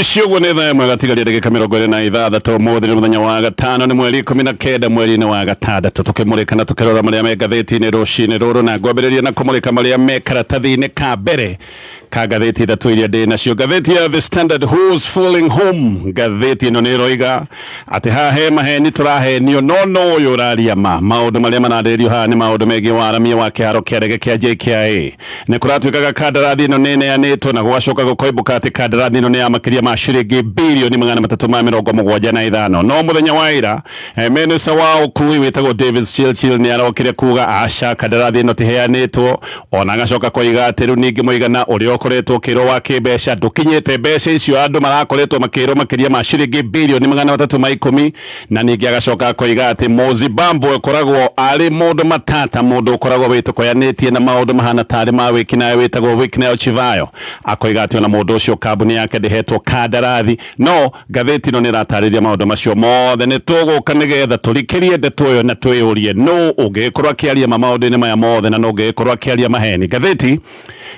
Ici ũguo nĩ thaa ĩmwe gatigaria ndagĩka 26. Ũmũthĩ nĩ mũthenya wa gatano, nĩ mweri 19 mweri-inĩ wa gatandatũ, tũkĩmũrĩka na tũkĩrora marĩa me ngathĩti-inĩ rũcinĩ rũrũ, na ngwambĩrĩria na kũmũrĩka marĩa me karatathi-inĩ ka mbere ka ngathĩti ithatũ iria ndĩ nacio. Ngathĩti ya The Standard, "Who's fooling whom?" Ngathĩti ĩno nĩ ĩroiga atĩ haha he maheni tũrahenio, no no ũyũ ũraria ma. Maũndũ marĩa mararĩrĩrio haha nĩ maũndũ megiĩ waramia wa kĩharo kĩa ndege kĩa JKIA. Nĩ kũratuĩkaga kandarathi ĩno nĩ ĩneanĩtwo, na gũgacoka gũkoimbũka atĩ kandarathi ĩno nĩ ya makĩria ma ciringi birioni 375. No mũthenya wa ira, minista wa ũkui wĩtagwo David Chirchir nĩ arokire kuga aca, kandarathi ĩno tiheanĩtwo. Ona agacoka koiga atĩ rĩu ningĩ mũigana ũrĩa ũkoretwo ũkĩrwo wa kĩmbeca ndũkinyĩte mbeca icio andũ marakoretwo makĩrwo, makĩria ma ciringi birioni 310. Na ningĩ agacoka akoiga atĩ Mũzimbabwe ũkoragwo arĩ mũndũ matata, mũndũ ũkoragwo wĩtũkoyanĩtie na maũndũ mahana tarĩ ma wĩkinaĩ wĩtagwo Wicknell Chivayo, akoiga atĩ ona mũndũ ũcio kambuni yake ndĩhetwo kandarathi. No ngathĩti ĩno nĩ ĩratarĩria maũndũ macio mothe. Nĩ tũgũka nĩgetha tũrikĩrie ndeto ĩyo na twĩyũrie nũ ũngĩgĩkorwo akĩaria ma maũndũ-inĩ maya mothe na nũ ũngĩgĩkorwo akĩaria maheni. Ngathĩti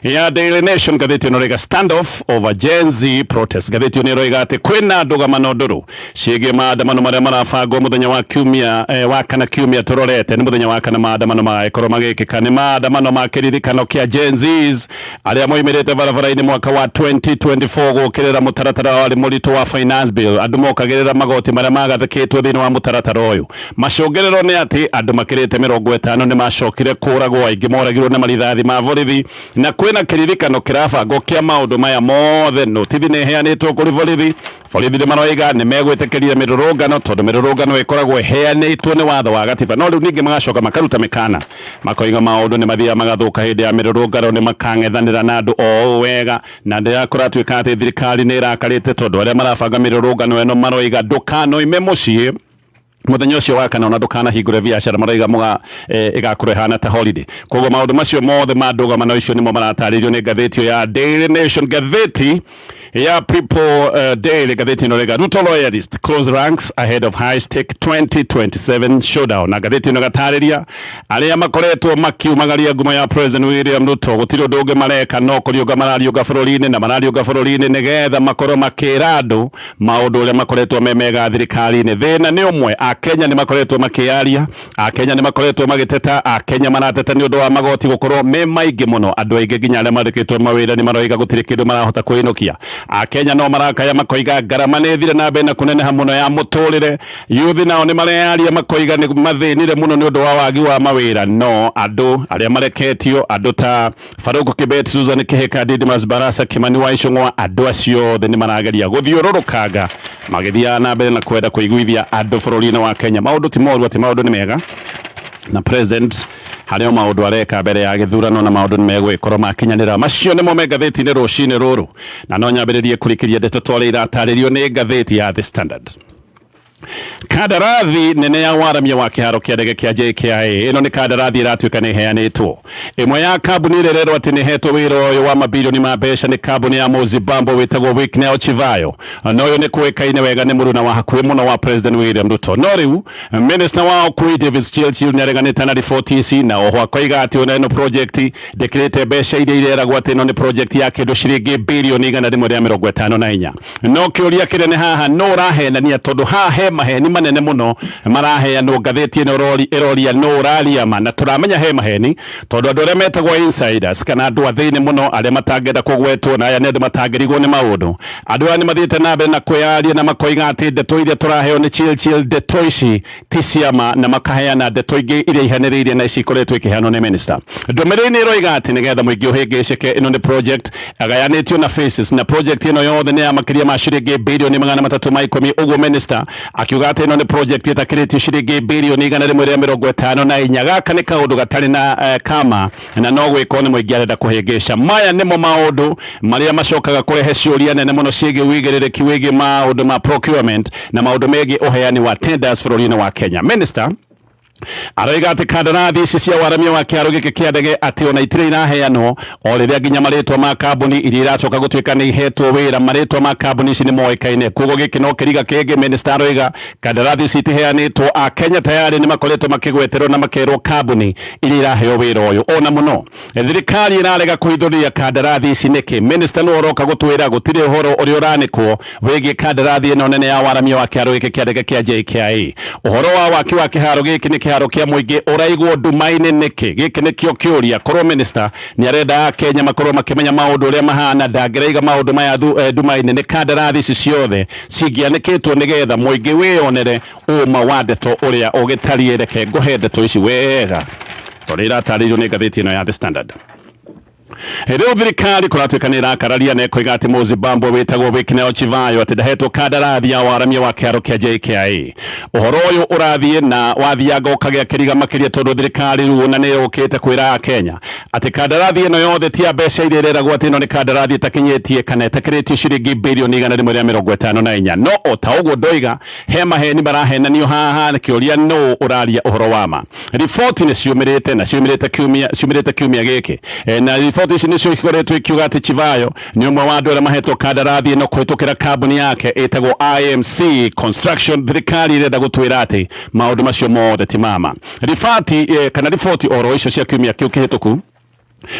ya Daily Nation, ngathĩti ĩno ĩroiga "Standoff over Gen Z protest". Ngathĩti ĩno ĩroiga atĩ kwĩna ndũgamano ndũrũ ciĩgiĩ maandamano marĩa marabangwo mũthenya wa kiumia, wa kana kiumia tũrorete. Nĩ mũthenya wa kana maandamano magagĩkorwo magĩkĩka. Nĩ maandamano ma kĩririkano kĩa Gen Zs arĩa moimĩrĩte barabara-inĩ mwaka wa 2024 gũkĩrĩra mũtaratara warĩ mũritũ wa finance bill. Andũ mokagĩrĩra magoti marĩa magathĩkĩtwo thĩinĩ wa mũtaratara ũyũ. Macũngĩrĩro nĩ atĩ andũ makĩrĩte 50 nĩ macokire kũragwo, aingĩ moragirwo na marithathi ma borithi, na kwĩna kĩririkano kĩrabangwo kĩa maũndũ maya mothe. Notithi nĩ ĩheanĩtwo kũrĩ borithi. Borithi nĩ maroiga nĩ megwĩtĩkĩria mĩrũrũngano tondũ mĩrũrũngano ĩkoragwo ĩheanĩtwo nĩ watho wa gatiba. No rĩu ningĩ magacoka makaruta mĩkana, makoiga maũndũ nĩ mathiaga magathũka hĩndĩ ya mĩrũrũngano, nĩ makang'ethanĩra na andũ o ũũ wega. Na ndĩra kũratuĩka atĩ thirikari nĩ ĩrakarĩte tondũ arĩa marabanga mĩrũrũngano ĩno maroiga ndũkanoime mũciĩ muthenya ũcio wa kana, ona ndũkanahingũre biacara. Maraiga muga ĩgakorwo ĩhana ta holiday. Koguo maũndũ macio mothe ma ndũgamano icio nĩmo maratarĩrio nĩ ngathĩti ĩyo ya Daily Nation. Ngathĩti ya People Daily, ngathĩti ĩno rĩga "Ruto loyalist close ranks ahead of high stake 2027 showdown". Na ngathĩti ĩno ĩgatarĩria arĩa makoretwo makiumagaria ngumo ya President William Ruto gũtirĩ ũndũ ũngĩ mareka no kũriũnga marariũnga bũrũri-inĩ, na marariũnga bũrũri-inĩ nĩgetha makorwo makĩra andũ maũndũ ũrĩa makoretwo me mega thirikari-inĩ. Thĩna nĩ ũmwe, Akenya nĩ makoretwo makĩaria, Akenya nĩ makoretwo magĩteta. Akenya marateta nĩ ũndũ wa magoti gũkorwo me maingĩ mũno. Andũ aingĩ, nginya arĩa mandĩkĩtwo mawĩra, nĩ maroiga gũtirĩ kĩndũ marahota kwĩinũkia. Akenya no marakaya makoiga ngarama nĩ ĩthire na mbere na kũneneha mũno ya mũtũrĩre. Yuthi nao nĩ marearia makoiga nĩ mathĩnire mũno nĩ ũndũ wa wagi wa mawĩra. No andũ arĩa mareketio, andũ ta Farouk Kibet, Susan Kihika, Didmus Barasa, Kimani wa Ichung'wa, andũ acio othe nĩ marageria gũthiũrũrũkanga magĩthiaga na mbere na kwenda kũiguithia andũ bũrũri-inĩ wa Kenya maũndũ ti moru, atĩ maũndũ nĩ mega na president harĩ o maũndũ areka mbere ya gĩthurano na maũndũ nĩ megũgĩkorwo makinyanĩra. Macio nĩmo me ngathĩti-inĩ rũcinĩ rũrũ, na no nyambĩrĩrie kũrikĩria ndeto twarĩa iratarĩrio nĩ ngathĩti ya The Standard. Kandarathi nene ya waramia wa kĩharo kĩa ndege kĩa JKIA, ĩno nĩ kandarathi ĩratuĩka nĩ ĩheanĩtwo. Ĩmwe ya kambuni ĩrĩa ĩrerwo atĩ nĩ ĩhetwo wĩra ũyũ wa mabirioni ma mbeca nĩ kambuni ya Mũzimbabwe wĩtagwo Wicknell Chivayo, na ũyũ nĩ kũĩkaine wega nĩ mũruna wa hakuhĩ mũno wa President William Ruto. No rĩu minister wa ũkui David Chirchir nĩ areganĩte na riboti ici, na oho akoiga atĩ ona ĩno project ndĩkĩrĩte mbeca iria ireragwo atĩ ĩno nĩ project ya kĩndũ ciringi birioni 154. No kĩũria kĩnene haha, no ũrahenania? Tondũ haha he maheni manene mũno maraheanwo. Ngathĩti ĩno ĩroria no ũraria ma, na tũramenya he maheni tondũ andũ arĩa metagwo insiders, kana andũ a thĩinĩ mũno arĩa matangĩenda kũgwetwo, na aya nĩ andũ matangĩrigwo nĩ maũndũ, andũ aya nĩ mathiĩte na mbere na kwĩyaria na makoiga atĩ ndeto iria tũraheo nĩ Chirchir, ndeto ici ti ciama, na makaheana ndeto ingĩ iria ihanĩrĩirie na ici ikoretwo ikĩheanwo nĩ minister. Ndũmĩrĩri nĩ ĩroiga atĩ nĩgetha mũingĩ ũhĩngĩcĩke, ĩno nĩ project agayanĩtio na phases, na project ĩno yothe nĩ ya makĩria ma ciringi birioni 310. Ũguo minister akiuga atĩ ĩno nĩ project ĩtakĩrĩtie ciringi birioni 154. Gaka nĩ kaũndũ gatarĩ na kama na no gwĩkwo nĩ mũingĩ arenda kũhĩngĩca. Maya nĩmo maũndũ marĩa macokaga kũrehe ciũria nene mũno ciĩgiĩ wĩigĩrĩrĩki wĩgiĩ maũndũ ma procurement na maũndũ megiĩ ũheani wa tenders bũrũri-inĩ wa Kenya. Minister Aroiga atĩ kandarathi ici cia waramia wa kĩharo gĩkĩ kĩa ndege atĩ ona itirĩ iraheanwo o rĩrĩa nginya marĩtwa ma kambuni iria iracoka gũtuĩka nĩ ihetwo wĩra, marĩtwa ma kambuni ici nĩ moĩkaine. Koguo gĩkĩ no kĩriga kĩngĩ. Minister aroiga kandarathi ici itiheanĩtwo, Akenya tayari nĩ makoretwo makĩgweterwo na makerwo kambuni iria iraheo wĩra ũyũ. Ona mũno thirikari ĩrarega kũhithũria kandarathi ici nĩkĩ? Minister nĩwe ũroka gũtwĩra gũtirĩ ũhoro ũrĩa ũranĩkwo wĩgiĩ kandarathi ĩno nene ya waramia wa kĩharo gĩkĩ kĩa ndege kĩa JKIA. Ũhoro wa waki wa kĩharo gĩkĩ nĩ kĩharo kĩa mũingĩ ũraigwo nduma-inĩ nĩkĩ? Gĩkĩ nĩkĩo kĩũria. Korwo minister nĩ arenda Akenya makorwo makĩmenya maũndũ ũrĩa mahana, ndangĩraiga maũndũ maya nduma-inĩ. Nĩ kandarathi ici ciothe cingĩanĩkĩtwo nĩgetha mũingĩ wĩyonere ũma wa ndeto ũrĩa ũgĩtariĩ. Reke ngũhe ndeto ici wega tondũ iratarĩirio nĩ ngathĩti ĩno ya The Standard. Rĩu thirikari kũratuĩka nĩ ĩrakararia na ĩkoiga atĩ Mũzimbabwe wĩtagwo Wicknell Chivayo atĩ ndahetwo kandarathi ya waramia wa kĩharo kĩa JKIA. Ũhoro ũyũ ũrathiĩ na wathianga ũkagĩa kĩriga makĩria tondũ thirikari rĩu ona nĩ yũkĩte kwĩra Akenya atĩ kandarathi ĩno yothe ti ya mbeca iria ĩreragwo atĩ ĩno nĩ kandarathi ĩtakinyĩtie kana ĩtakĩrĩtie ciringi birioni 154. No o ta ũguo ndoiga, he maheni marahenanio haha, kĩũria nũ ũraria ũhoro wa ma. Riboti nĩ ciumĩrĩte na ciumĩrĩte kiumia gĩkĩ, na riboti ici nĩcio ikoretwo ikiuga atĩ Chivayo nĩ ũmwe wa andũ arĩa mahetwo kandarathi ĩno kũhĩtũkĩra kambuni yake ĩtagwo IMC Construction. Thirikari ĩrenda gũtwĩra atĩ maũndũ macio mothe ti mama. Ribati kana riboti oro icio cia kiumia kĩu kĩhĩtũku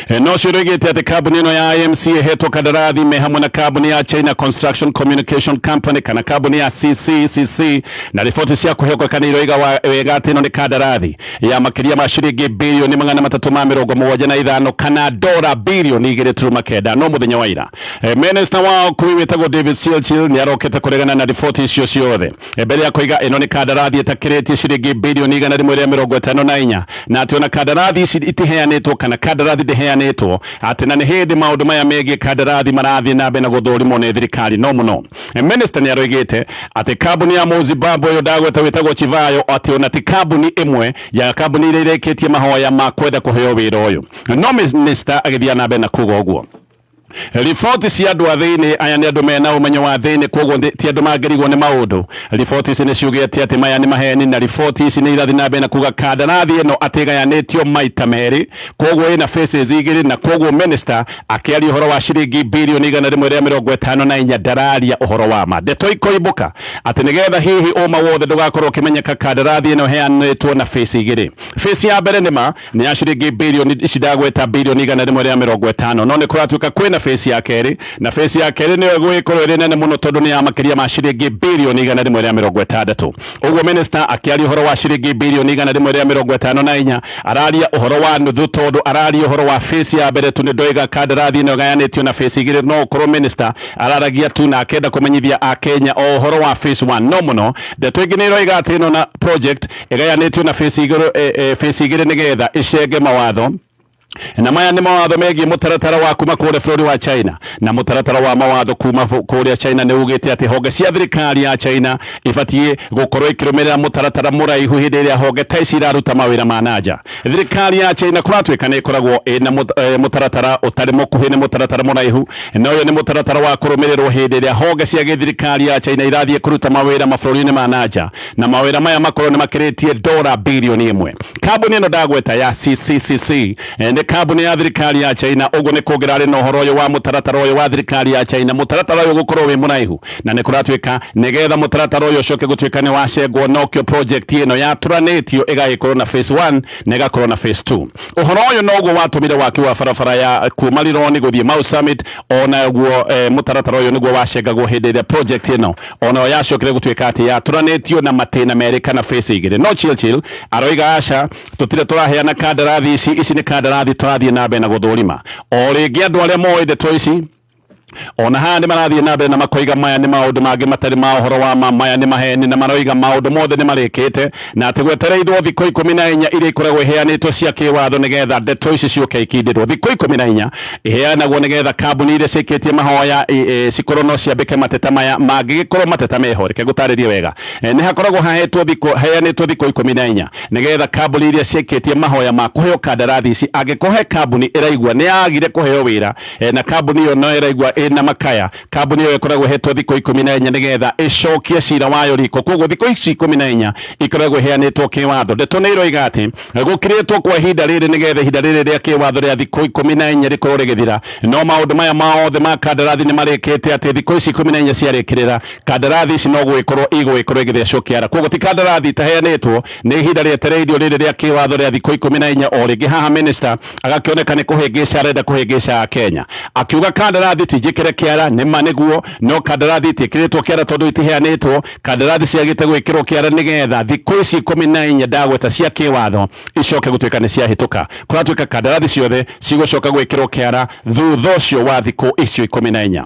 no ciroigĩte atĩ kambuni ĩno ya IMC ĩhetwo kandarathi me hamwe na kambuni ya China Construction Communication Company kana kambuni ya CCCC, na riboti cia kwĩhokeka nĩ iroiga wega atĩ ĩno nĩ kandarathi ya makĩria ma ciringi birioni 375 kana dora birioni 2.9. No mũthenya wa ira, minister wa ũkui wĩtagwo David Chirchir nĩ arokĩte kũregana na riboti icio ciothe, mbere ya kũiga ĩno nĩ kandarathi ĩtakĩrĩtie ciringi birioni 154, na atĩ ona kandarathi ici itiheanĩtwo kana kandarathi ndĩheanĩtwo, atĩ na nĩ hĩndĩ maũndũ maya megiĩ kandarathi marathiĩ na mbere na gũthũrimwo nĩ thirikari. No mũno minister nĩ aroigĩte atĩ kambuni ya Mũzimbabwe ũyũ ndagweta wĩtagwo Chivayo atĩ ona ti kambuni ĩmwe ya kambuni iria irekĩtie mahoya ma kwenda kũheo wĩra ũyũ. No minister agĩthiĩ na mbere na kuga ũguo, riboti cia andũ a thĩinĩ, aya nĩ andũ mena ũmenyo wa thĩinĩ, koguo ti andũ mangĩrigwo nĩ maũndũ, riboti ici nĩ ciugĩte atĩ maya nĩ maheni, na riboti ici nĩ irathiĩ na mbere na kuga kandarathi ĩno atĩ ĩgayanĩtio maita merĩ, koguo ĩna phases igĩrĩ, na koguo minister akĩaria ũhoro wa ciringi birioni 154 ndararia ũhoro wa ma. Ndeto ikoimbũka atĩ nĩgetha hihi ũma wothe ndũgakorwo ũkĩmenyeka, kandarathi ĩno ĩheanĩtwo na phase igĩrĩ. Phase ya mbere nĩ ma nĩ ya ciringi birioni ici ndagweta, birioni 150, no nĩ kũratuĩka kwĩna phase ya kerĩ, na phase ya kerĩ nĩyo ĩgũgĩkorwo ĩrĩ nene mũno tondũ nĩ ya makĩria ma ciringi birioni 160. Ũguo minister akĩaria ũhoro wa ciringi birioni 154 araria ũhoro wa nuthu, tondũ araria ũhoro wa phase ya mbere tu. Nĩ ndoiga kandarathi ĩno ĩgayanĩtio na phase igĩrĩ, no ũkorwo minister araragia tu na akenda kũmenyithia Akenya o ũhoro wa phase 1. No mũno ndeto ĩngĩ nĩ ĩroiga atĩ ĩno na project ĩgayanĩtio na phase igĩrĩ, phase igĩrĩ nĩgetha ĩcenge mawatho, na maya nĩ mawatho megiĩ mũtaratara wa kuma kũrĩa bũrũri wa China, na mũtaratara wa mawatho kuma kũrĩa China nĩ ugĩte atĩ honge cia thirikari ya China ibatiĩ gũkorwo ikĩrũmĩrĩra mũtaratara mũraihu hĩndĩ ĩrĩa honge ta ici iraruta mawĩra ma nanja. Thirikari ya China kũratuĩka nĩ ĩkoragwo ĩna mũtaratara ũtarĩ mũkuhĩ, nĩ mũtaratara mũraihu, na ũyũ nĩ mũtaratara wa kũrũmĩrĩrwo hĩndĩ ĩrĩa honge cia gĩthirikari ya China irathiĩ kũruta mawĩra mabũrũri-inĩ ma nanja, na mawĩra maya makorwo nĩ makĩrĩtie dora birioni 1. Kambuni ĩno ndagweta ya CCCC nĩ kambuni ya thirikari ya China. Ũguo nĩ kũngĩrarĩ na ũhoro ũyũ wa mũtaratara ũyũ wa thirikari ya China, mũtaratara ũyũ gũkorwo wĩ mũraihu, na nĩ kũratuĩka nĩgetha mũtaratara ũyũ ũcoke gũtuĩka nĩ wacengwo, nokĩo project ĩno yatũranĩtio ĩgagĩkorwo na phase 1 na ĩgakorwo na phase 2. Ũhoro ũyũ noguo watũmire waki wa barabara ya kuma Rironi gũthiĩ Mau Summit, onaguo mũtaratara ũyũ nĩguo wacengagwo hĩndĩ ĩrĩa project ĩno onayo yacokire gũtuĩka atĩ yatũranĩtio na matĩna merĩ kana phase igĩrĩ. No Churchill aroiga aca, tũtirĩ tũraheana kandarathi ici, ici nĩ kandarathi tũrathiĩ na mbere na gũthũrima. O rĩngĩ andũ arĩa moĩ ndeto ici ona haha nĩ marathiĩ na mbere na makoiga maya nĩ maũndũ mangĩ matarĩ ma ũhoro wa ma, maya nĩ maheni, na maroiga maũndũ mothe nĩ marĩkĩte na atĩ gwetereirwo thikũ 14 iria ikoragwo iheanĩtwo cia kĩwatho nĩgetha ndeto ici ciũke ikindĩrwo. Thikũ 14 iheanagwo nĩgetha kambuni iria ciĩkĩtie mahoya cikorwo no ciambĩke mateta maya mangĩgĩkorwo mateta meho. Reke ngũtarĩrie wega. Nĩ hakoragwo hahetwo thikũ heanĩtwo thikũ 14 nĩgetha kambuni iria ciĩkĩtie mahoya ma kũheo kandarathi ici, angĩkorwo he kambuni ĩraigua nĩ yagire kũheo wĩra, na kambuni ĩyo no ĩraigua ĩna makaya. Kambuni ĩyo ĩkoragwo ĩhetwo thikũ 14 nĩgetha ĩcokie cira wayo riko. Koguo thikũ ici 14 ikoragwo iheanĩtwo kĩwatho. Ndeto nĩ iroiga atĩ gũkirĩtwo kwa ihinda rĩrĩ nĩgetha ihinda rĩrĩ rĩa kĩwatho rĩa thikũ 14 rĩkorwo rĩgĩthira. No maũndũ maya mothe ma kandarathi nĩ marĩkĩte atĩ thikũ ici 14 ciarĩkĩrĩra, kandarathi ici no gũgĩkorwo igũgĩkorwo igĩthecwo kĩara. Koguo ti kandarathi itaheanĩtwo, nĩ ihinda rĩetereirio rĩrĩ rĩa kĩwatho rĩa thikũ 14. O rĩngĩ haha minister agakĩoneka nĩ kũhĩngĩca arenda kũhĩngĩca Akenya, akiuga kandarathi ti njĩkĩre kĩara. Nĩ ma nĩguo, no kandarathi itiĩkĩrĩtwo kĩara tondũ itiheanĩtwo. Kandarathi ciagĩte gwĩkĩrwo kĩara nĩgetha thikũ ici 14 ndagweta cia kĩwatho icoke gũtuĩka nĩ ciahĩtũka. Kũratuĩka kandarathi ciothe cigũcoka gwĩkĩrwo kĩara thutha ũcio wa thikũ icio 14.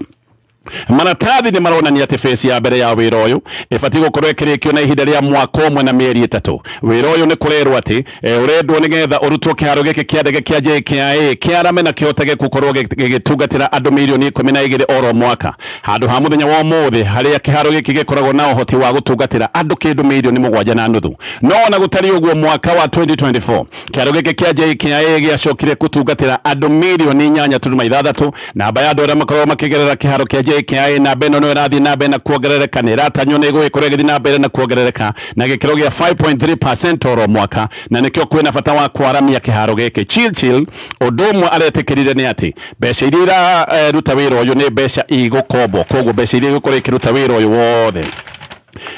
Maratathi nĩ maronania atĩ phase ya mbere ya wĩra ũyũ ĩbatiĩ gũkorwo ĩkĩrĩkio na ihinda rĩa mwaka ũmwe na mĩeri 3. Wĩra ũyũ nĩ kũrerwo atĩ ũrendwo nĩgetha ũrutwo kĩharo gĩkĩ kĩa ndege kĩa JKIA kĩarame na kĩhotage gũkorwo gĩgĩtungatĩra andũ mirioni 12 oro mwaka, handũ ha mũthenya wa ũmũthĩ harĩa kĩharo gĩkĩ gĩkoragwo na ũhoti wa gũtungatĩra andũ kĩndũ mirioni 7.5. No ona gũtariĩ ũguo, mwaka wa 2024 kĩharo gĩkĩ kĩa JKIA gĩacokire gũtungatĩra andũ mirioni 8.6. Namba ya andũ arĩa makoragwo makĩgerera kĩharo kĩa JKIA, namba ĩno no ĩrathiĩ na mbere na kuongerereka, nĩ ĩratanywo nĩ ĩgũgĩkorwo ĩgĩthiĩ na mbere na kuongerereka na gĩkĩro gĩa 5.3% oro mwaka, na nĩkĩo kwĩna bata wa kwaramia kĩharo gĩkĩ. Churchill ũndũ ũmwe aretĩkĩrire nĩ atĩ mbeca iria iraruta wĩra ũyũ nĩ mbeca igũkombwo. Koguo mbeca iria igũkorwo ikĩruta wĩra ũyũ wothe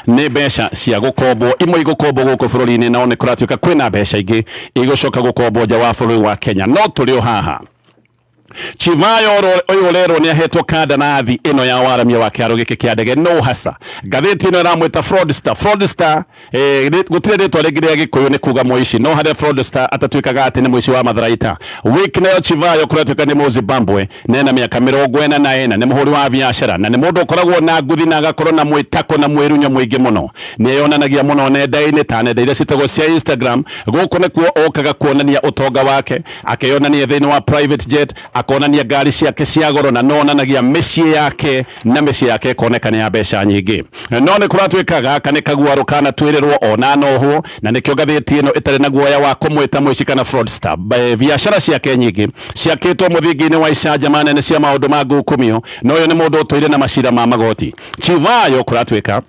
nĩ mbeca cia gũkombwo, imwe igũkombwo gũkũ bũrũri-inĩ, nao nĩ kũratuĩka kwĩna mbeca ingĩ igũcoka gũkombwo nja wa bũrũri wa Kenya. No tũrĩ o haha, Chivayo ũyũ ũrerwo nĩ ahetwo kandarathi ĩno ya waramia wa kĩharo gĩkĩ kĩa ndege no hasa ngathĩti ĩno ĩramwĩta fraudster. Fraudster, gũtirĩ rĩtwa rĩngĩ rĩa Gĩkũyũ nĩ kuga mũici, no harĩa fraudster atatuĩkaga atĩ nĩ mũici wa matharaita. Wicknell Chivayo kũratuĩka nĩ Mũzimbabwe na ena mĩaka 44, nĩ mũhũri wa biacara na nĩ mũndũ ũkoragwo na nguthi na agakorwo na mwĩtako na mwĩrunyo mũingĩ mũno. Nĩ eyonanagia mũno nenda-inĩ ta nenda iria ciĩtagwo cia Instagram. Gũkũ nĩkuo okaga kuonania ũtonga wake, akeyonania thĩinĩ wa private jet, akonania ngari ciake cia goro, na no onanagia mĩciĩ yake, na mĩciĩ yake ĩkoneka nĩ ya mbeca nyingĩ. No nĩ kũratuĩka gaka nĩ kaguarũ kana twĩrĩrwo ona nohwo, na nĩkĩo ngathĩti ĩno ĩtarĩ na guoya wa kũmwĩta mũici kana fraudster. Biacara ciake nyingĩ ciakĩtwo mũthingi-inĩ wa icanjama nene cia maũndũ ma ngukumio, na ũyũ nĩ mũndũ ũtũire na macira ma magoti. Chivayo kũratuĩka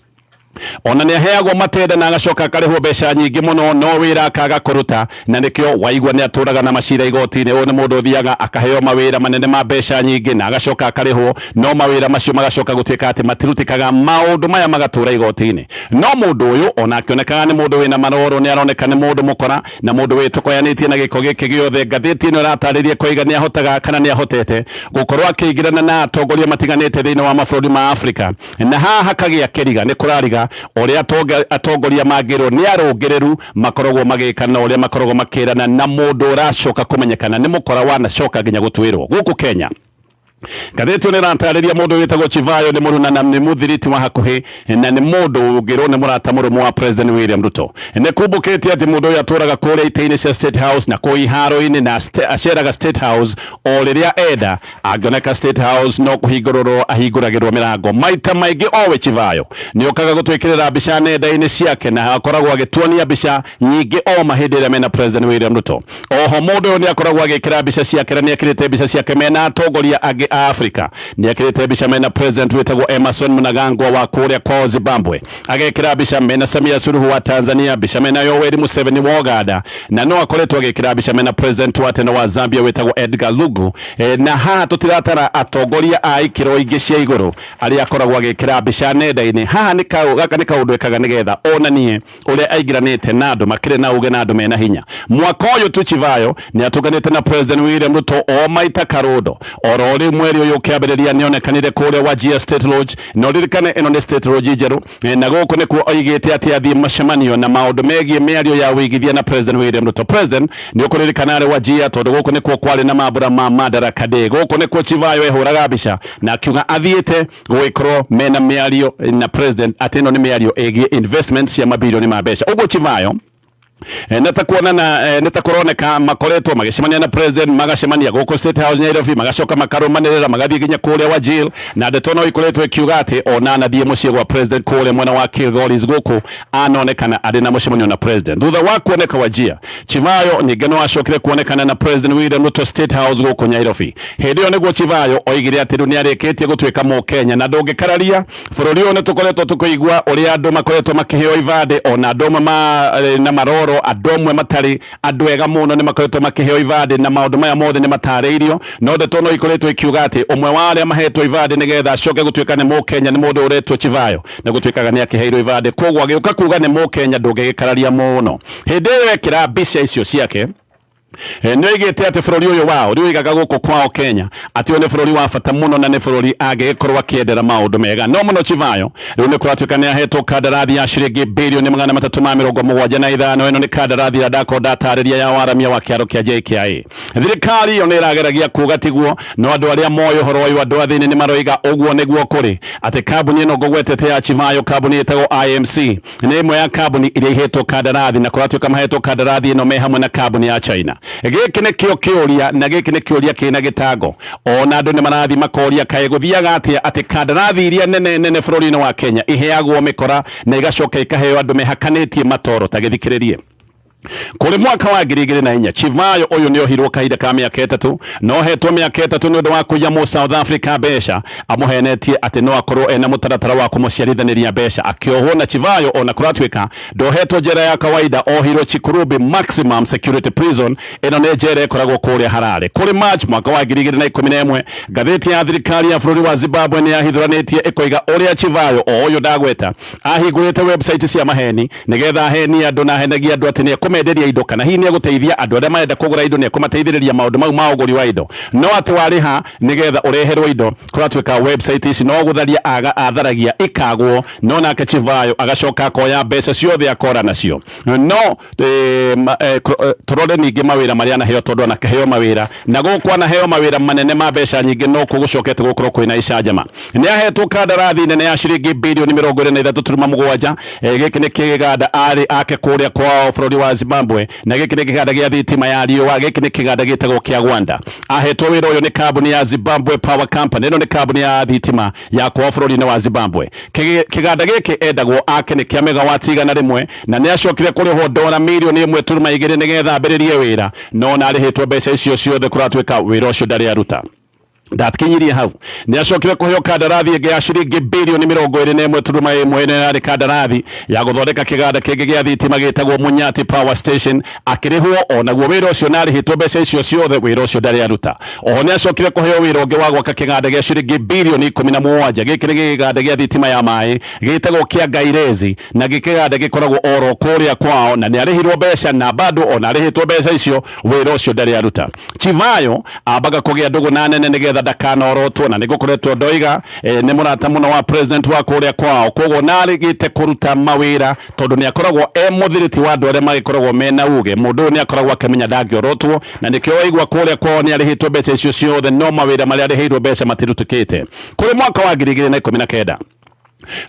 ona nĩ aheagwo matenda na agacoka akarĩhwo mbeca nyingĩ mũno, no wĩra akaga kũruta, na nĩkĩo waigua nĩ atũraga na macira igoti-inĩ. Ũyũ nĩ mũndũ ũthiaga akaheo mawĩra manene ma mbeca nyingĩ na agacoka akarĩhwo, no mawĩra macio magacoka gũtuĩka atĩ matirutĩkaga, maũndũ maya magatũra igoti-inĩ. No mũndũ ũyũ ona akĩonekaga nĩ mũndũ wĩna maroro, nĩ aroneka nĩ mũndũ mũkora na mũndũ wĩtokoyanĩtie na gĩko gĩkĩ gĩothe. Ngathĩti ĩno ĩratarĩria koiga nĩ ahotaga kana nĩ ahotete gũkorwo akĩingĩrana na atongoria matiganĩte thĩinĩ wa mabũrũri ma Afrika, na haha hakagĩa kĩriga nĩ kũrariga ũrĩa atongoria mangĩrwo nĩ arũngĩrĩru makoragwo magĩka na ũrĩa makoragwo makĩrana na mũndũ ũracoka kũmenyekana nĩ mũkora wanacoka nginya gũtuĩrwo gũkũ Kenya. Ngathĩti ĩno ĩratarĩria mũndũ wĩtagwo Chivayo nĩ mũruna na nĩ mũthiriti wa hakuhĩ na nĩ mũndũ ũngĩrwo nĩ mũrata mũrũmu wa President William Ruto. Nĩ kumbũkĩte atĩ mũndũ ũyũ atũraga kũrĩa itĩ-inĩ cia State House na kũu iharo-inĩ, na aceraga State House o rĩrĩa enda. Angĩoneka State House no kũhingũrĩrwo ahingũragĩrwo mĩrango maita maingĩ. Owe Chivayo nĩ okaga gũtwĩkĩrĩra mbica nenda-inĩ ciake na akoragwo agĩtuonia mbica nyingĩ o mahĩndĩ ĩrĩa mena President William Ruto. Oho mũndũ ũyũ nĩ akoragwo agĩkĩra mbica ciake na nĩ ekĩrĩte mbica ciake mena atongoria angĩ a Afrika. Nĩ ekĩrĩte mbica mena President wĩtagwo Emmerson Mnangagwa wa kũrĩa kwao Zimbabwe, agekĩra mbica mena Samia Suluhu wa Tanzania, mbica mena Yoweri Museveni wa Uganda, na no akoretwo agĩkĩra mbica mena President wa tene wa Zambia wĩtagwo Edgar Lungu. Na haha tũtiratara atongoria a ikĩro ingĩ cia igũrũ arĩa akoragwo agĩkĩra mbica nenda-inĩ. Haha nĩ gaka nĩ kaũndũ ekaga nĩgetha onanie ũrĩa aingĩranĩte na andũ makĩrĩ na uge na andũ mena hinya. Mwaka ũyũ tu Chivayo nĩ atũnganĩte na President William Ruto o maita karũndo. Oro rĩu mweri ũyũ ũkĩambĩrĩria nĩonekanire kũrĩa Wajir State Lodge, na ũririkane ĩno nĩ State Lodge njerũ, na gũkũ nĩkuo oigĩte atĩ athiĩ macemanio na maũndũ megiĩ mĩario ya ũigithia na President William Ruto. President nĩ ũkũririkana arĩ Wajir tondũ gũkũ nĩkuo kwarĩ na mambũra ma Madaraka Day. Gũkũ nĩkuo Chivayo ehũraga mbica na akiuga athiĩte gũgĩkorwo mena mĩario na President, atĩ ĩno nĩ mĩario ĩgiĩ investment cia mabirioni ma mbeca. Ũguo Chivayo Nĩ ta kuonana, nĩ ta kũroneka makoretwo magĩcemania na president, magacemania gũkũ State House Nairobi, magacoka makarũmanĩrĩra magathiĩ nginya kũrĩa Wajir, na ndeto no ikoretwo ikiuga atĩ ona anathiĩ mũciĩ gwa president kũrĩa mwena wa Kilgoris gũkũ anonekana arĩ na mũcemanio na president. Thutha wa kuoneka Wajir, Chivayo ningĩ no acokire kuonekana na President William Ruto State House gũkũ Nairobi. Hĩndĩ ĩyo nĩguo Chivayo oigire atĩ rĩu nĩ arĩkĩtie gũtuĩka Mũkenya na ndũngĩkararia bũrũri ũyũ. Nĩ tũkoretwo tũkĩigua ũrĩa andũ makoretwo makĩheo ibandĩ, ona andũ amwe na maroro, andũ amwe matarĩ andũ ega mũno nĩ makoretwo makĩheo ibandĩ, na maũndũ maya mothe nĩ matarĩirio. No ndeto no ikoretwo ikiuga atĩ ũmwe wa arĩa mahetwo ibandĩ nĩgetha acoke gũtuĩka nĩ Mũkenya nĩ mũndũ ũretwo Chivayo, na gũtuĩkaga nĩ akĩheirwo ibandĩ, koguo agĩũka kuga nĩ Mũkenya ndũngĩgĩkararia mũno. Hĩndĩ ĩyo ekĩra mbica icio ciake, nĩ oigĩte atĩ bũrũri ũyũ wao rĩu oigaga gũkũ kwao Kenya atĩ ũyũ nĩ bũrũri wa bata mũno na nĩ bũrũri angĩgĩkorwo akĩendera maũndũ mega. No mũno Chivayo rĩu nĩ kũratuĩka nĩ ahetwo kandarathi ya ciringi birioni 375. Ĩno nĩ kandarathi ĩrĩa ndakorwo ndatarĩria ya waramia wa kĩaro kĩa JKIA. Thirikari ĩyo nĩ ĩrageragia kuga tiguo, no andũ arĩa moĩ ũhoro ũyũ, andũ a thĩinĩ, nĩ maroiga ũguo nĩguo kũrĩ, atĩ kambuni ĩno ngũgwetete ya Chivayo, kambuni ĩtagwo IMC, nĩ ĩmwe ya kambuni iria ihetwo kandarathi, na kũratuĩka mahetwo kandarathi ĩno me hamwe na kambuni ya China. Gĩkĩ nĩkĩo kĩũria, na gĩkĩ nĩ kĩũria kĩna gĩtango. Ona andũ nĩ marathiĩ makoria, kaĩ gũthiaga atĩa atĩ kandarathi iria nene nene bũrũri-inĩ wa Kenya iheagwo mĩkora na igacoka ikaheo andũ mehakanĩtie matoro? Ta gĩthikĩrĩrie. Kũrĩ mwaka wa 2004, Chivayo ũyũ nĩ ohirwo kahinda ka mĩaka 3, no hetwo mĩaka 3 nĩ ũndũ wa kũiya mũ South Africa mbeca amũhenetie atĩ no akorwo ena mũtaratara wa kũmũciarithanĩria mbeca. Akĩohwo na Chivayo, ona kũratuĩka ndohetwo njera ya kawaida, ohirwo Chikurubi Maximum Security Prison. Ĩno nĩ njera ĩkoragwo kũrĩa Harare. Kũrĩ March mwaka wa 2011, ngathĩti ya thirikari ya bũrũri wa Zimbabwe nĩ yahithũranĩtie ĩkoiga ũrĩa Chivayo o ũyũ ndagweta ahingũrĩte website cia maheni nigetha ahenie andũ, na ahenagia andũ atĩ nĩ ekũmenderia indo kana hihi nĩ egũteithia andũ arĩa marenda kũgũra indo, nĩ ekũmateithĩrĩria maũndũ mau ma ũgũri wa indo, no atĩ warĩha nĩgetha ũreherwo indo. Kũratuĩka website ici no gũtharia aga atharagia ikagwo, no nake Chivayo agacoka akoya mbeca ciothe akora nacio. No tũrore ningĩ mawĩra marĩa anaheo, tondũ anakĩheo mawĩra na gũkũ anaheo mawĩra manene ma mbeca nyingĩ, no kũgũcokete gũkorwo kwĩna icanjama. Nĩ ahetwo kandarathi nene ya ciringi birioni 23.7. Gĩkĩ nĩ kĩganda arĩ ake kũrĩa kwao bũrũri wa Zimbabwe, na gĩkĩ nĩ kĩganda gĩa thitima ya riũa. Gĩkĩ nĩ kĩganda gĩtagwo kĩa Gwanda. Ahetwo wĩra ũyũ nĩ kambuni ya Zimbabwe Power Company. Ĩno nĩ kambuni ya thitima ya kwao bũrũri-inĩ wa Zimbabwe. Kĩganda gĩkĩ endagwo ake nĩ kĩa megawati 100, na nĩ acokire kũrĩhwo dora mirioni 1.2 nĩgetha ambĩrĩrie wĩra, no na arĩhĩtwo mbeca icio ciothe, kũratuĩka wĩra ũcio ndarĩ aruta. Ndakinyirie hau, nĩ acokire kũheo kandarathi ĩngĩ ya ciringi birioni 21.1. Ĩno yarĩ kandarathi ya gũthondeka kĩganda kĩngĩ gĩa thitima gĩtagwo Munyati Power Station. Akĩrĩhwo onaguo wĩra ũcio, na arĩhĩtwo mbeca icio ciothe, wĩra ũcio ndarĩ aruta. Oho nĩ acokire kũheo wĩra ũngĩ wa gwaka kĩganda gĩa ciringi birioni 17. Gĩkĩ nĩ kĩganda gĩa thitima ya maĩ gĩtagwo kĩa Gairezi, na gĩkĩganda gĩkoragwo oro kũrĩa kwao, na nĩ arĩhirwo mbeca, na bado ona arĩhĩtwo mbeca icio, wĩra ũcio ndarĩ aruta. Chivayo ambaga kũgĩa ndũgũ na nene nĩgetha ndakanorotwo, na nĩgũkoretwo ndoiga nĩ mũrata mũno wa president wa kũrĩa kwao, koguo narĩgĩte kũruta mawĩra tondũ nĩ akoragwo e mũthiriti wa andũ arĩa magĩkoragwo mena uge. Mũndũ ũyũ nĩ akoragwo akĩmenya ndangĩorotwo, na nĩkĩo waigua kũrĩa kwao nĩ arĩhĩtwo mbeca icio ciothe, no mawĩra marĩa arĩhĩirwo mbeca matirutĩkĩte. Kũrĩ mwaka wa 2019,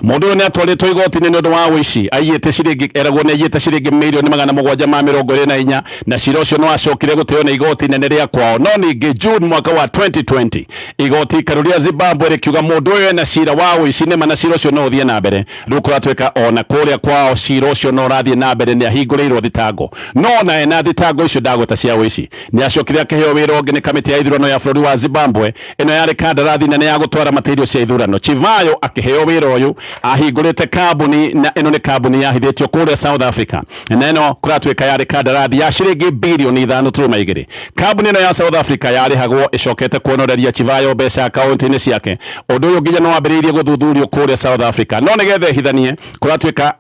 mũndũ ũyũ nĩ atwarĩtwo igoti-inĩ nĩ ũndũ wa ũici. Aiyĩte ciringi, eragwo nĩ aiyĩte ciringi mirioni 724, na cira ũcio nĩ wacokire gũteo nĩ igoti inene rĩa kwao. No ningĩ June mwaka wa 2020, igoti ikaru rĩa Zimbabwe rĩkiuga mũndũ ũyũ ena cira wa ũici nĩma, na cira ũcio no ũthiĩ na mbere. Rĩu kũratuĩka ona kũrĩa kwao cira ũcio no ũrathiĩ na mbere, nĩ ahingũrĩirwo thitango. No ona ena thitango icio ndagweta cia ũici, nĩ acokire akĩheo wĩra ũngĩ nĩ kamĩtĩ ya ithurano ya bũrũri wa Zimbabwe. Ĩno yarĩ kandarathi nene ya gũtwara material cia ithurano. Chivayo akĩheo wĩra ũyũ ahingũrĩte kambuni, na ĩno nĩ kambuni yahithĩtio kũrĩa South Africa, na ĩno kũratuĩka yarĩ kandarathi ya ciringi birioni 5.2. Kambuni ĩno ya South Africa yarĩhagwo ĩcokete kuonoreria Chivayo mbeca akaunti-inĩ ciake. Ũndũ ũyũ nginya nĩ wambĩrĩirie gũthuthurio kũrĩa South Africa, no nĩgetha ĩhithanie, kũratuĩka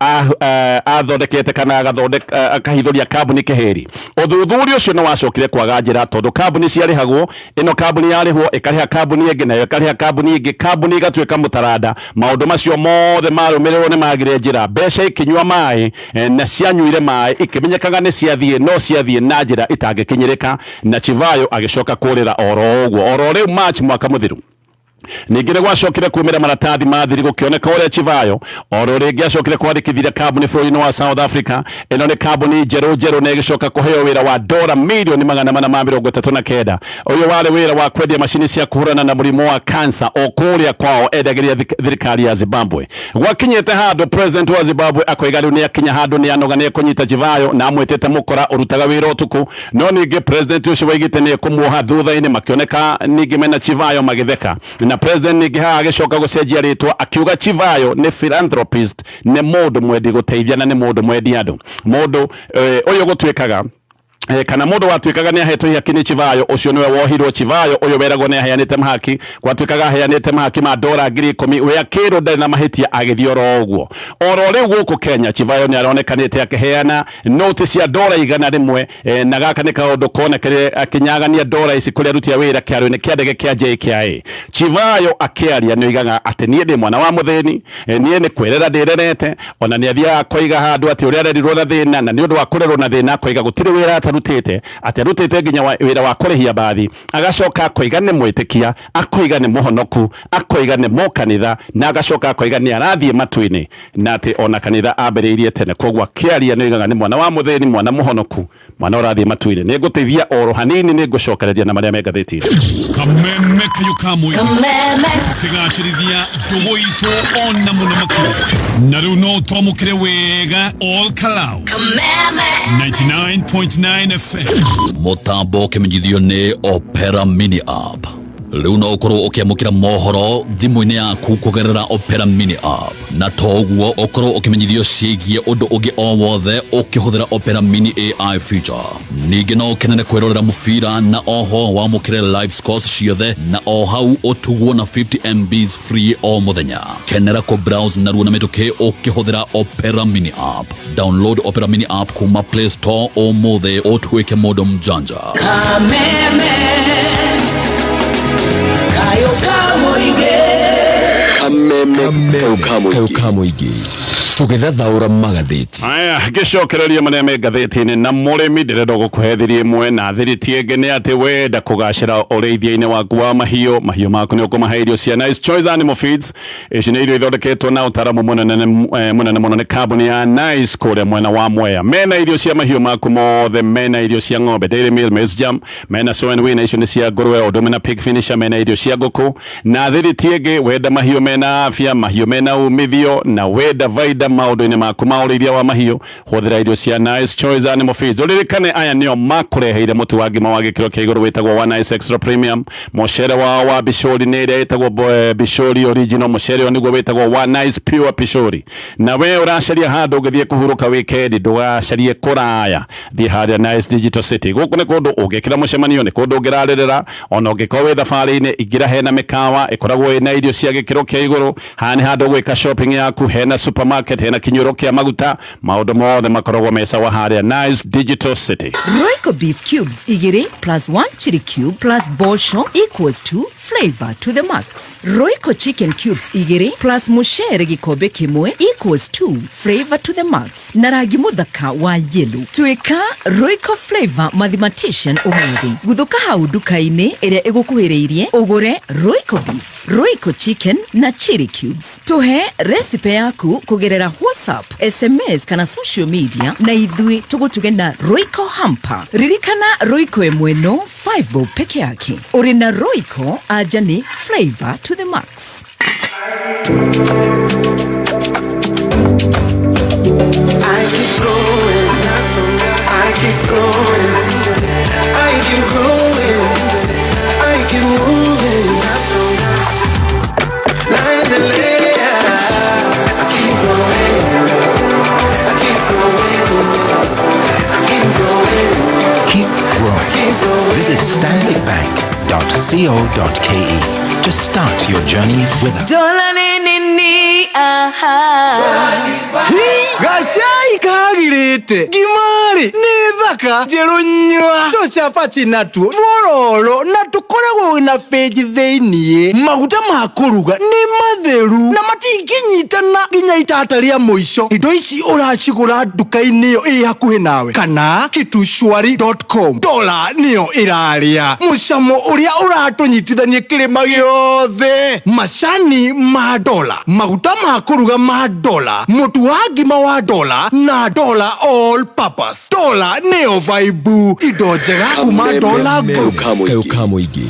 athondekete kana agathondeka akahithũria kambuni keheri. Ũthuthuria ũcio nĩ wacokire kwaga njĩra, tondũ kambuni ciarĩhagwo, ĩno kambuni yarĩhwo ĩkarĩha kambuni ĩngĩ, nayo ĩkarĩha kambuni ĩngĩ, kambuni ĩgatuĩka mũtaranda. Maũndũ macio mothe marũmĩrĩrwo nĩ magire njĩra, mbeca ikinyua maĩ, na cianyuire maĩ ikĩmenyekaga nĩ ciathiĩ, no ciathiĩ na njĩra itangĩkinyĩrĩka, na Chivayo agĩcoka kũrĩra oro ũguo oro rĩu March mwaka mũthiru. Ningĩ nĩ gwacokire kumĩra maratathi ma thiri gũkĩoneka ũrĩa Chivayo oro rĩngĩ acokire kwandĩkithia kambuni bũrũri-inĩ wa South Africa. Ĩno nĩ kambuni njerũ njerũ na ĩgĩcoka kũheo wĩra wa dora mirioni 439. Ũyũ warĩ wĩra wa kwendia macini cia kũhũrana na mũrimũ wa cancer o kũrĩa kwao endagĩria thirikari ya Zimbabwe. Gwakinyĩte handũ president wa Zimbabwe akoiga rĩu nĩ akinya handũ nĩ anoga nĩ ekũnyita Chivayo na amwĩtĩte mũkora ũrutaga wĩra ũtukũ. No ningĩ president ũcio waigĩte nĩ ekũmuoha thutha-inĩ makĩoneka ningĩ mena Chivayo magĩtheka. Na president ningĩ haha agĩcoka gũcenjia rĩtwa akiuga Chivayo nĩ philanthropist, nĩ mũndũ mwendi gũteithia na nĩ mũndũ mwendi andũ. Mũndũ ũyũ gũtuĩkaga kana mũndũ watuĩkaga nĩ ahetwo ihaki nĩ Chivayo ũcio nĩwe wohirwo. Chivayo ũyũ weragwo nĩ aheanĩte mahaki, gwatuĩkaga aheanĩte mahaki ma dora 10,000, we akĩrwo ndarĩ na mahĩtia agĩthiĩ oro ũguo. Oro rĩu gũkũ Kenya Chivayo nĩ aronekanĩte akĩheana noti cia dora 100, na gaka nĩ kaũndũ konekire akĩnyagania dora ici kũrĩ aruti a wĩra kĩharo-inĩ kĩa ndege kĩa JKIA. Chivayo akĩaria nĩ oigaga atĩ niĩ ndĩ mwana wa mũthĩni, niĩ nĩ kwĩrera ndĩrerete, ona nĩ athiaga akoiga handũ atĩ ũrĩa arerirwo na thĩna, na nĩ ũndũ wa kũrerwo na thĩna akoiga gũtirĩ wĩra atarutĩte, atĩ arutĩte nginya wĩra wa kũrĩhia mbathi, agacoka akoiga nĩ mwĩtĩkia, akoiga nĩ mũhonoku, akoiga nĩ mũkanitha, na agacoka akoiga nĩ arathiĩ matu-inĩ, na atĩ ona kanitha ambĩrĩirie tene. Koguo akĩaria nĩ oigaga nĩ mwana wa mũthĩni, mwana mũhonoku, mwana ũrathiĩ matu-inĩ. Nĩ ngũteithia oro hanini, nĩ ngũcokereria na marĩa me ngathĩti-inĩ. Kameme kayo ka mũingĩ tũkĩgacĩrithia ndũgũ itũ ona mũno makĩria, na rĩu no twamũkĩre wega all Kalau 99.9 FM. Mũtambo ũkĩmenyithio nĩ Opera Mini App. Rĩu no ũkorwo ũkĩamũkĩra mohoro thimũ-inĩ yaku kũgerera Opera Mini App, na to ũguo ũkorwo ũkĩmenyithio ciĩgiĩ ũndũ ũngĩ o wothe ũkĩhũthĩra Opera Mini AI feature. Ningĩ no ũkenere kwĩrorera mũbira na oho wamũkĩre live scores ciothe, na o hau ũtugwo na 50 MBs free o mũthenya. Kenera kũ browse narua na mĩtũkĩ ũkĩhũthĩra Opera Mini App. Download Opera Mini App kuma Play Store ũmũthĩ ũtuĩke mũndũ mjanja. Kameme kayo kamuinge. Kameme kayo kamuingi tũgĩthathaũra magathĩti. Aya, ngĩcokereria marĩa me ngathĩti-inĩ na mũrĩmi ndĩrenda gũkũhe thiri ĩmwe na thiri ti ĩngĩ nĩ atĩ wenda kũgacĩra ũrĩithia-inĩ waku wa mahiũ, mahiũ maku nĩ ũkũmahe irio cia Nice Choice Animal Feeds. Ici nĩ irio ithondeketwo na ũtaaramu mũnene mũnene mũno nĩ kambuni ya Nice kũrĩa mwena wa Mwea. Mena irio cia mahiũ maku mothe, mena irio cia ng'ombe Dairy Meal Maize Jam, mena Sow and Win, icio nĩ cia ngũrwe, ũndũ ũmwe na Pig Finisher, mena irio cia ngũkũ na thiri ti ĩngĩ. Wenda mahiũ mena afya, mahiũ mena umithio, na wenda vaida maũndũ-inĩ maku ma ũrĩithia wa mahiũ, hũthĩra irio cia Nice Choice Animal Feeds. Ũririkane aya nĩo makũreheire mũtu wa ngima wa gĩkĩro kĩa igũrũ wĩtagwo wa Nice Extra Premium, mũcere wao wa bishori nĩ ĩrĩa ĩtagwo bishori original, mũcere ũyũ nĩguo wĩtagwo wa Nice Pure Pishori. Na we ũracaria handũ ũngĩthiĩ kũhurũka weekend, ndũgacarie kũraya, thiĩ harĩa Nice Digital City. Gũkũ nĩ kũndũ ũngĩkĩra mũcemanio, nĩ kũndũ ũngĩrarĩrĩra, ona ũngĩkorwo wĩ thabarĩ-inĩ, ingĩra hena mĩkawa ĩkoragwo ĩna irio cia gĩkĩro kĩa igũrũ. Haha nĩ handũ ũgwĩka shopping yaku, hena supermarket, hena kinyũrũ kĩa maguta, maũndũ mothe makoragwo me sawa harĩa Nice Digital City. Royco beef cubes igiri plus 1 chili cube plus bosho equals to flavor to the max. Royco chicken cubes igiri plus mucere gikombe kimwe equals to flavor to the max. Na rangi muthaka wa yellow. Tuika Royco flavor mathematician umuthi. Guthuka hau nduka-inĩ ĩrĩa ĩgũkuhĩrĩirie ũgũre Royco beef, Royco chicken na chili cubes. Tuhe recipe yaku kũgerera WhatsApp, SMS kana social media na ithuĩ tũgũtuge na Royco hamper. Ririkana Royco ĩmwe no 5 bob peke yake. Ũrĩ na Royco anja nĩ flavor to the max. I keep going, I keep growing, I keep growing, I keep moving. Naendelea, I keep growing, I keep growing, I keep growing. Keep growing. Visit stanbicbank.co.ke to start your journey with us. Dola nini ni aha. Gashai Kai kagirĩte ngima-rĩ nĩ thaka njerũ nyua tũcabaci natuo twororo na tũkoragwo na bĩnji thĩiniĩ. Maguta ma kũruga nĩ matheru na matingĩnyitana nginya itata rĩa mũico. Indo ici ũracigũra nduka-inĩ ĩyo ĩ hakuhĩ nawe kana kitushwari.com. Dola nĩyo ĩrarĩa mũcamo ũrĩa ũratũnyitithania kĩrĩma gĩothe. Macani ma dola, maguta ma kũruga ma dola, mũtu wa ngima wa dola na dola all purpose. Dola nĩyo vaibu, indo njega kuma Dola Group. Kayũ ka mũingĩ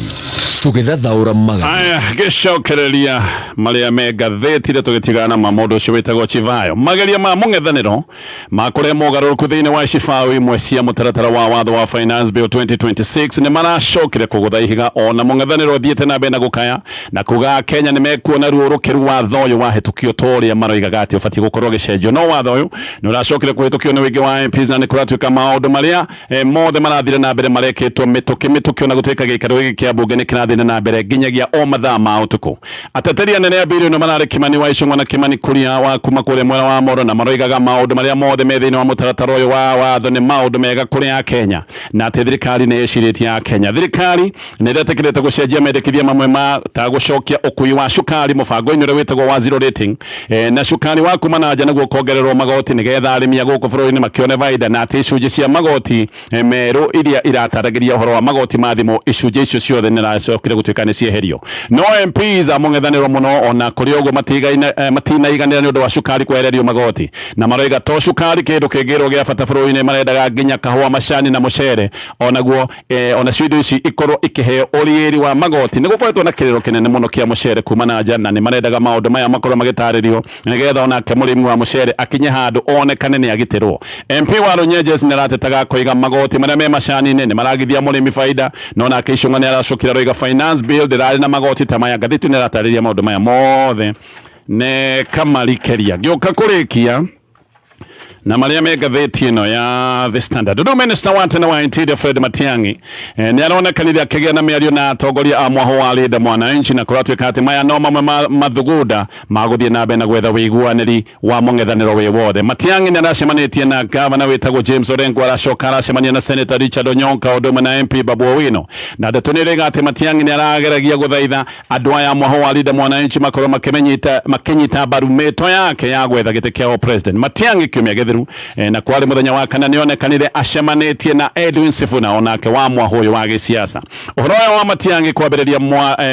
tũgĩthathaũra magathĩti. Aya, gĩcokereria marĩa me ngathĩti-rĩ, tũgĩtigana ma mũndũ ũcio wĩtagwo Chivayo. Mageria ma mũng'ethanĩro ma kũrehe mogarũrũku thĩinĩ wa icibaũ imwe cia mũtaratara wa watho wa Finance Bill 2026 nĩ maracokire kũgũtha ihiga, ona mũng'ethanĩro ũthiĩte na mbere na gũkaya na kuga Kenya nĩ mekuona ruo rũkĩru watho ũyũ wahĩtũkio ta ũrĩa maroigaga atĩ ũbatiĩ gũkorwo ũgĩcenjio. No watho ũyũ nĩ ũracokire kũhĩtũkio nĩ ũingĩ wa MPs, na nĩ kũratuĩka maũndũ marĩa mothe marathire na mbere marekĩtwo mĩtũkĩ mĩtũkĩ, ona gũtuĩka gĩikaro gĩkĩ kĩa mbunge nĩ kĩrathiĩ na mbere nginyagia o mathaa ma ũtukũ. Ateteri anene a bill ĩno mararĩ Kimani wa Ichung'wa na Kimani Kuria wa kuma kũrĩa mwena wa Moro, na maroigaga maũndũ marĩa mothe me thĩinĩ wa mũtaratara ũyũ wa watho nĩ maũndũ mega kũrĩ Akenya na atĩ thirikari nĩ ĩcirĩtie Akenya. Thirikari nĩ ĩretĩkĩrĩte gũcenjia mendekithia mamwe ma ta gũcokia ũkui wa cukari mũbango-inĩ ũrĩa wĩtagwo wa zero rating, na cukari wa kuma na nja nĩguo kuongererwo magoti nĩgetha arĩmi a gũkũ bũrũri-inĩ makĩone baida, na atĩ icunjĩ cia magoti merũ iria irataragĩria ũhoro wa magoti ma thimũ, icunjĩ icio ciothe nĩ iracokire gũtuĩka nĩ cieherio. No MPs a mũng'ethanĩro mũno ona kũrĩ ũguo matinaiganĩra nĩ ũndũ wa cukari kwehererio magoti, na maroiga to cukari kĩndũ kĩngĩrwo gĩa bata bũrũri-inĩ, marendaga nginya kahũa, macani na mũcere onaguo, onacio indo ici ikorwo ikĩheo ũrĩĩri wa magoti. Nĩ gũkoretwo na kĩrĩro kĩnene mũno kĩa mũcere kuma na nja, na nĩ marendaga maũndũ maya makorwo magĩtarĩrio nĩgetha onake mũrĩmi wa mũcere akinye handũ onekane nĩ agitĩrwo. MP wa Runyenjes nĩ aratetaga akoiga magoti marĩa me macani-inĩ nĩ maragithia mũrĩmi baida, no nake Ichung'wa nĩ aracokire aroiga finance bill ndĩrarĩ na magoti ta maya. Ngathĩti nĩ ĩratarĩria maũndũ maya mothe nĩ kamarikeria. Ngĩũka kũrĩkia na marĩa me ngathĩti ĩno ya The Standard, rĩu minister wa tene wa Interior Fred Matiang'i nĩ aronekanire akĩgĩa na mĩario na atongoria a mwahũ wa Linda Mwananchi, na kũratuĩka atĩ maya no mamwe ma mathugunda ma gũthiĩ na mbere na gwetha wĩiguanĩri wa mũng'ethanĩro wĩ wothe. Matiang'i nĩ aracemanĩtie na gavana wĩtagwo James Orengo, aracoka aracemania na Senator Richard Onyonka, ũndũ ũmwe na MP Babu Owino, na ndeto nĩ ĩrĩga atĩ Matiang'i nĩ arageragia gũthaitha andũ aya a mwahũ wa Linda Mwananchi makorwo makĩnyita mbaru mĩto yake ya gwetha gĩtĩ kĩa president. Matiang'i kiumia gĩthiru, na kwarĩ mũthenya wa kana, nĩonekanire acemanĩtie na Edwin Sifuna, onake wa mwahũ ũyũ wa gĩsiasa. Ũhoro ũyũ wa Matiang'i kwambĩrĩria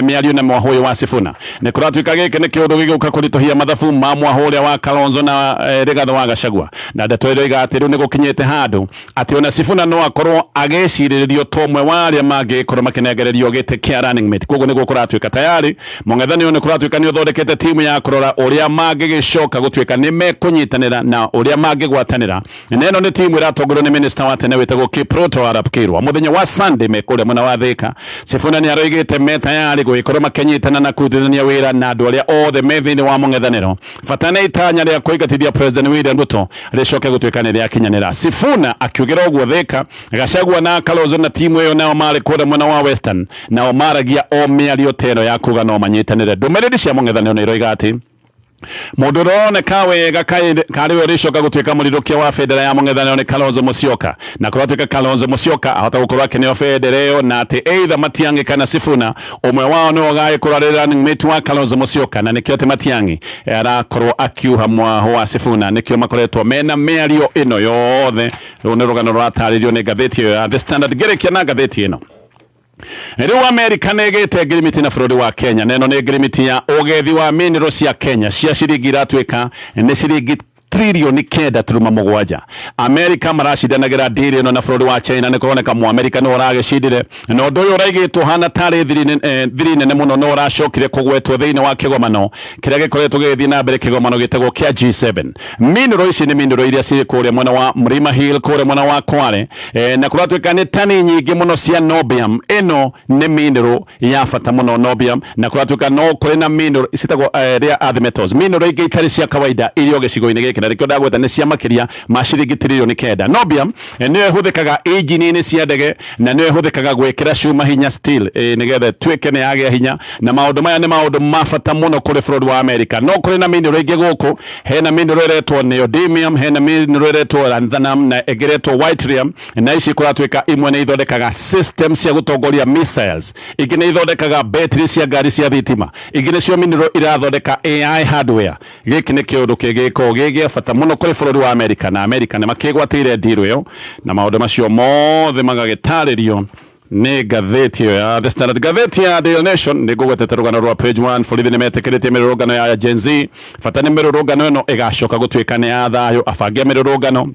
mĩario na mwahũ ũyũ wa Sifuna, nĩ kũratuĩka gĩkĩ nĩ kĩũndũ gĩgũka kũritũhia mathabu ma mwahũ ũrĩa wa Kalonzo na Rigathĩ wa Gachagua, na ndeto ĩroiga atĩ rĩu nĩ gũkinyĩte handũ atĩ ona Sifuna no akorwo agĩcirĩrĩrio ta ũmwe wa arĩa mangĩkorwo makĩnengererio gĩtĩ kĩa running mate. Koguo nĩguo kũratuĩka tayari mũng'ethanĩro nĩ kũratuĩka nĩ ũthondekete timu ya kũrora ũrĩa mangĩgĩcoka gũtuĩka nĩ mekũnyitanĩra na ũrĩa mangĩgwatanĩra, na ĩno nĩ timu ĩratongorio nĩ minister wa tene wĩtagwo Kipruto arap Kirwa. Mũthenya wa Sunday me kũrĩa mwena wa Thika, Sifuna nĩ aroigĩte me tayari gũgĩkorwo makĩnyitana na kũrutithania wĩra na andũ arĩa othe me thĩinĩ wa mũng'ethanĩro, bata nĩ itanya rĩa kũingatithia President William Ruto rĩcoke gũtuĩka nĩ rĩakinyanĩra. Sifuna akiugĩra ũguo Thika, Gachagua na Kalonzo na timu ĩyo nao marĩ kũrĩa mwena wa Western, nao maragia o mĩario ta ĩno ya kuga no manyitanĩre. Ndũmĩrĩri cia mũng'ethanĩro nĩ iroiga atĩ mũndũ ũroneka wega karĩ we ũrĩcoka gũtuĩka mũrirũkia wa bendera ya mũng'ethanĩro nĩ Kalonzo Musyoka, na kũratuĩka Kalonzo Musyoka ahota gũkorwo akĩneo bendera ĩyo, na atĩ either Matiang'i kana Sifuna, ũmwe wao nĩwe ũgagĩkorwo arĩ running mate wa Kalonzo Musyoka, na nĩkĩo atĩ Matiang'i arakorwo akiuha mwahũ wa Sifuna, nĩkĩo makoretwo mena mĩario ĩno yothe. Rũu nĩ rũgano rũratarĩrio nĩ ngathĩti ĩyo ya The Standard. Ngĩrĩkia na ngathĩti ĩno, rĩu Amerika nĩ ĩgĩte ngirimiti na bũrũri wa Kenya, na ĩno nĩ ngirimiti ya ũgethi wa mineral cia Kenya cia ciringi iratuĩka nĩ ciringi tririoni 9.7. Amerika maracindanagĩra deal ĩno na bũrũri wa China. Nĩ kũroneka Mũamerika nĩwe ũragĩcindire, na ũndũ ũyũ ũraigĩtwo hana tarĩ thiri nene mũno no ũracokire kũgwetwo thĩinĩ wa kĩgomano kĩrĩa gĩkoretwo gĩgĩthiĩ na mbere, kĩgomano gĩtagwo kĩa G7. Mineral ici nĩ mineral iria cirĩ kũrĩa mwena wa Mlima Hill, kũrĩa mwena wa Kwale, na kũratuĩka nĩ tani nyingĩ mũno cia niobium. Ĩno nĩ mineral ya bata mũno, niobium, na kũratuĩka no kũrĩ na mineral citagwo rare earth metals, mineral ingĩ itarĩ cia kawaida irio gĩcigo-inĩ gĩkĩ. gĩkĩ, na nĩkĩo ndagweta nĩ cia makĩria ma ciringi 9 trillion. Niobium nĩyo ĩhũthĩkaga injini-inĩ cia ndege na nĩyo ĩhũthĩkaga gwĩkĩra cuma hinya, steel, nĩgetha ĩtuĩke nĩ yagĩa hinya. Na maũndũ maya nĩ maũndũ ma bata mũno kũrĩ bũrũri wa America. No kũrĩ na mineral ĩngĩ gũkũ, hena mineral ĩretwo neodymium, hena mineral ĩretwo lanthanum na ĩngĩ ĩretwo yttrium, na ici kũratuĩka imwe nĩ ithondekaga system cia gũtongoria missiles, ingĩ nĩ ithondekaga battery cia ngari cia thitima, ingĩ nĩcio mineral irathondeka AI hardware. Gĩkĩ nĩ kĩũndũ kĩngĩkorwo gĩ gĩa bata mũno kũrĩ bũrũri wa America, na America nĩ makĩgwatĩire deal ĩyo, na maũndũ macio mothe magagĩtarĩrio nĩ ngathĩti ĩyo ya The Standard. Ngathĩti ya Daily Nation nĩ ngũgwetete rũgano rwa page 1. Borithi nĩ metĩkĩrĩtie mĩrũrũngano ya Gen Z, bata nĩ mĩrũrũngano ĩno ĩgacoka gũtuĩka nĩ ya thayũ. Abangi a mĩrũrũngano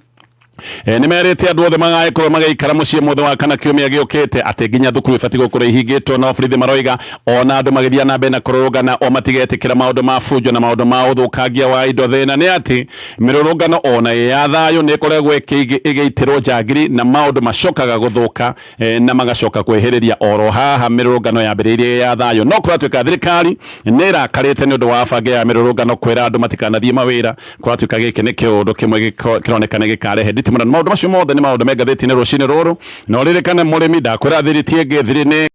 nĩ merĩte andũ othe magagĩkorwo magĩikara mũciĩ mũthĩ wa kana kiumia gĩũkĩte atĩ nginya thukuru ibatiĩ gũkorwo ihingĩtwo. No borithi maroiga ona andũ magĩthiĩ na mbere na kũrũrũngana o matigetĩkĩra maũndũ ma bunjo na maũndũ ma ũthũkangia wa indo. Thĩna nĩ atĩ mĩrũrũngano ona ĩ ya thayũ nĩ ĩkoragwo ĩgĩitĩrwo njangiri na maũndũ macokaga gũthũka na magacoka kwĩhĩrĩria oro haha mĩrũrũngano yambĩrĩirie ya thayũ. No kũratuĩka thirikari nĩ ĩrakarĩte nĩ ũndũ wa bange ya mĩrũrũngano kwĩra andũ matikanathiĩ mawĩra. Kũratuĩka gĩkĩ nĩ kĩũndũ kĩmwe kĩroneka nĩ gĩkarehe nditimũrano. Maũndũ macio mothe nĩ maũndũ me ngathĩti-inĩ rũcinĩ rũrũ, na ũririkane mũrĩmi ndakwĩra thiri ti ĩngĩ, thiri nĩ